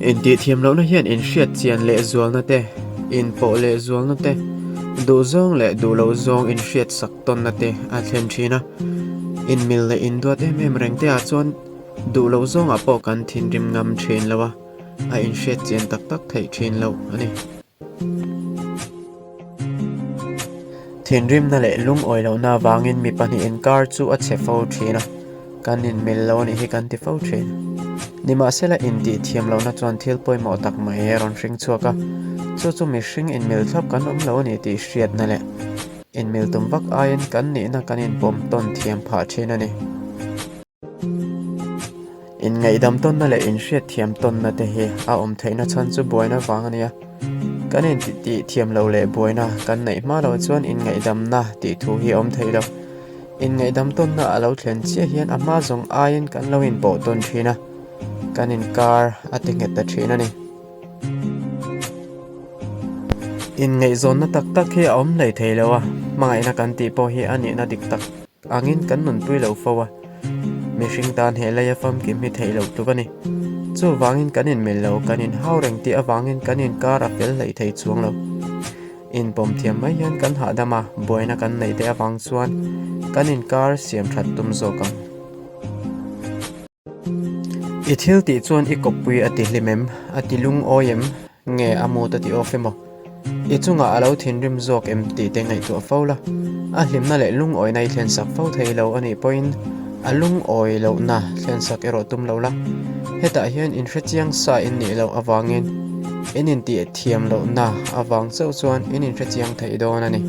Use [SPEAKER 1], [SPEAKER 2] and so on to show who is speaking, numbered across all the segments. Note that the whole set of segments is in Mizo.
[SPEAKER 1] Intihthiam lohna hian inhriat chian leh zualna te, inpawh leh zualna te, duhzawng leh duh loh zawng inhriat sak tawnna te a thlen thin a. Inmil leh induat em em reng te ah chuan duh loh zawngah pawh kan thinrim ngam thin lo a, a inhriat chian tak tak theih thin loh a ni. Thinrimna leh lungawi lohna avangin mi pahnih inkar chu a chhe fo thin a, kan inmil lo anih hi kan ti fo thin. Nimahsela intih thiam lohna chuan thil pawimawh tak mai a rawn hring chhuak a, chu chu mihring inmil thlap kan awm lo anih tih hriatna leh inmil tum vak aiin kan nihna kan inpawm tawn thiam phah thin a ni. Inngaihdam tawnna leh inhriat thiam tawnna te hi a awm theihna chhan chu buaina vang a nia. Kan intih thiam loh leh buaina kan neih hma loh chuan inngaihdamna tih thu hi a awm thei lo. Inngaihdam tawnna a lo thlen chiah hian a hma zawng aiin kan lo inpawh tawn thin a, kan inkar a ti nghet ta thin a ni. Inngaihzawnna tak tak hi a awm hlei thei lo a, hmangaihna kan tih pawh hi a nihna dik tak angin kan nunpui lo fo a, mihring tan he leia famkim hi theih loh tluk a ni. Chuvangin kan inmil lo, kan inhau reng tih avangin kan inkar a fel hleih thei chuang lo. Inpawm thiam mai hian kan hahdam a, buaina kan neih te avang chuan kan inkar siam that tum zawk ang. I thil tih chuan i kawppui a ti hlim em? A ti lungawi em? Nge a mood a ti off emaw? I chungah a lo thinrim zawk em tih te ngaihtuah fo la. A hlimna leh lungawina i thlensak fo thei lo a nih pawhin a lungawi lohna thlensak erawh tum lo la. Hetah hian inhrechiang sa in nih loh avangin in intih thiam lohna avang chauh chuan in inhrechiang thei dawn a ni.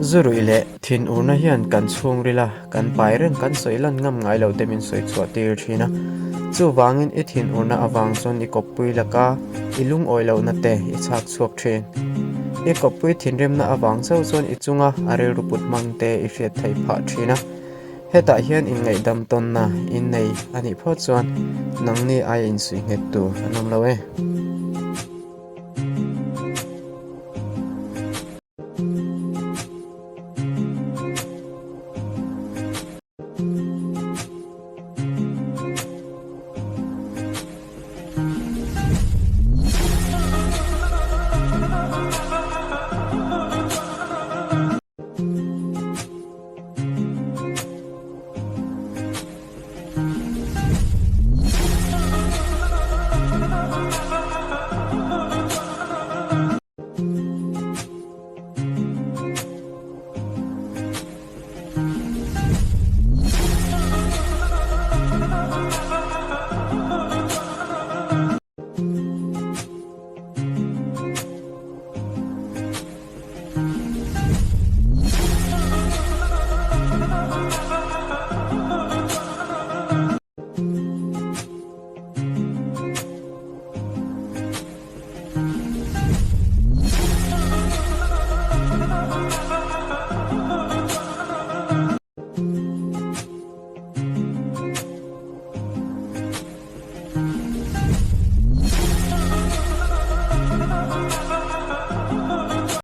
[SPEAKER 1] Zu ruih leh thinurna hian kan chhungril a, kan pai reng kan sawi lan ngam ngai lo te min sawi chhuah tir thin a. Chuvangin i thinurna avang chuan i kawppui laka i lungawi lohna te i chhak chhuak thin. I kawppui thinrimna avang chauh chuan i chunga a rilru put hmang te i hriat theih phah thin a. Hetah hian inngaihdam tawnna in nei a nih phawt chuan nangni aia insuih nghet tur an awm lo e.